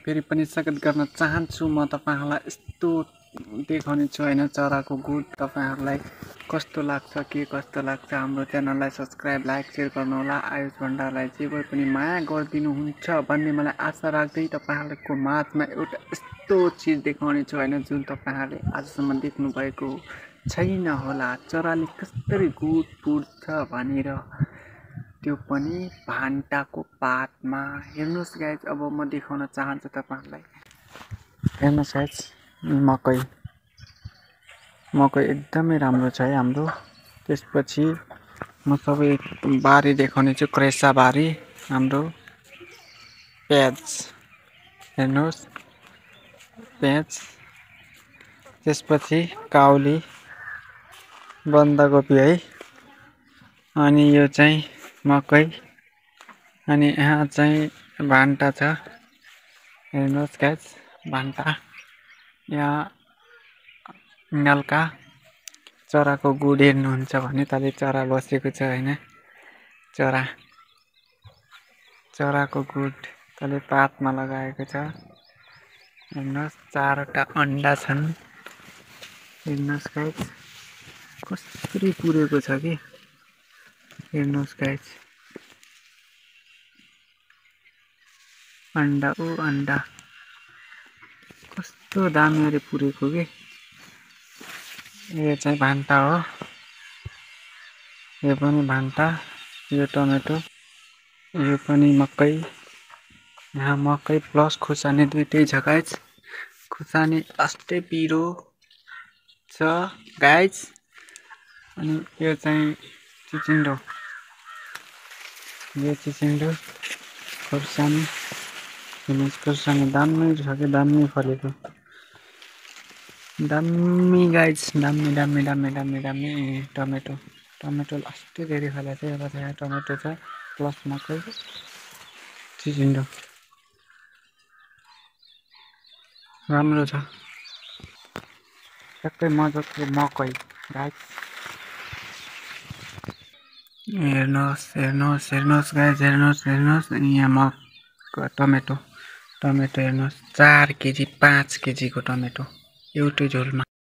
फेरि पनि स्वागत गर्न चाहन्छु म तपाईहरुलाई यस्तो देखाउने छु हैन चराको गुड तपाईहरुलाई कस्तो लाग्छ के कस्तो लाग्छ हाम्रो च्यानललाई सब्स्क्राइब लाइक शेयर गर्नु होला आयुष भण्डारलाई जे भए पनि माया गरिदिनु हुन्छ भन्ने मलाई आशा राख्दै तपाईहरुको माझमा एउटा यस्तो चीज देखाउने छु हैन जुन तपाईहरुले आजसम्म देख्नु भएको छैन होला चराले कसरी गुड पुर्छ भनेर त्यो पनि भान्टाको पातमा हेर्नुस् गाइस अब म देखाउन चाहन्छु तपाईहरुलाई हेर्नुस् गाइस मकै एकदमै राम्रो छ है हाम्रो त्यसपछि म सबै बारी देखाउने छु क्रेसा बारी हाम्रो प्याज हेर्नुस् प्याज त्यसपछि काउली बन्दाकोपी है अनि यो चाहिँ मकै अनि यहाँ चाहिँ भान्टा छ हेर्नुस् गाइस भान्टा यहाँ नल्का चराको गुड हेर्नुहुन्छ भने तले चरा बसेको छ हैन चराको गुड तले पातमा लगाएको छ हेर्नुस् 4 वटा अन्डा छन् हेर्नुस् गाइस कसरी पुरेको छ के हेर्नुस् गाइस अन्डा कस्तो दामी पुरेको के यो चाहिँ भान्टा हो यो पनि भान्टा यो टमेटो यो पनि मकै यहाँ मकै प्लस खुर्सानी दुईटै छ गाइस खुर्सानी अस्टै पिरो छ गाइस अनि यो चाहिँ चिचिन्डो खुर्सानी खुर्सानी दामी छ के दामी फलेको दामी गाइस दामी टमेटो अस्टै धेरै फलेको छ अब यहाँ टमेटो छ प्लस मकै चिचिन्डो राम्रो छ सबै मजाको मकै गाइस हेर्नुस् गाइस हेर्नुस् यहाँ टमेटो हेर्नुस् 4 केजी 5 केजी को टमेटो एउटै झोलमा